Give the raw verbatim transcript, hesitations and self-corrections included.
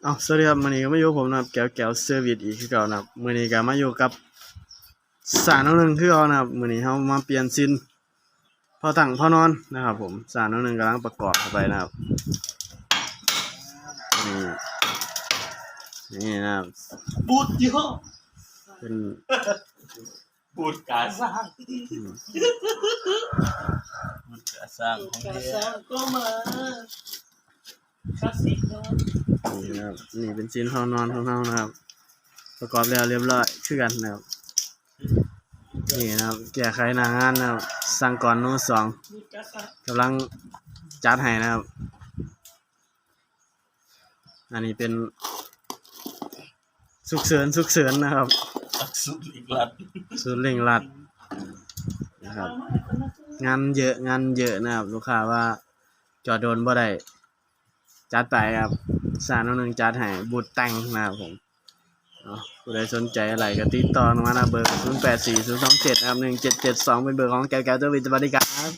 เอาสวัสดีครับ มื้อนี้ก็มาอยู่ผมนะครับ แก้วแก้วเซอร์วิสอีกคือเก่านะครับ มื้อนี้ก็มาอยู่กับสาวน้องหนึ่งคือเก่านะครับ มื้อนี้เฮามาเปลี่ยนซินพอตั้งพอนอนนะครับผม สาวน้องหนึ่งกำลังประกอบเข้าไปนะครับ นี่ นี่นะครับ บูดเยอะ เป็น บูดกาสร้าง อืม บูดกาสร้างของ กา แท้ ซ่าก็มาคลาสสิกเนาะ นี่นะครับ นี่เป็นซินห้องนอนของเฮานะครับ ประกอบแล้วเรียบร้อยคือกันนะครับ นี่นะครับ แก้ไขหน้างานนะครับ สั่งก่อนโน้สอง บูดกาซ่าก ำลังจัดให้นะครับ อันนี้เป็นสุกเสริญสุกเสริญนะครับ สุดอีกลัด สุดเร่งรัดนะครับ งานเยอะงานเยอะนะครับ ลูกค้าว่าจอดโดนบ่ได้ จัดไปครับ สาวน้องหนึ่งจัดให้บูธแต่งนะครับผม เนาะ ผู้ใดสนใจอะไรก็ติดต่อมานะ เบอร์ ศูนย์แปดสี่ ศูนย์สองเจ็ด นะครับ หนึ่งเจ็ดเจ็ดสอง เป็นเบอร์ของแก้วแก้วเซอร์วิส สวัสดีครับ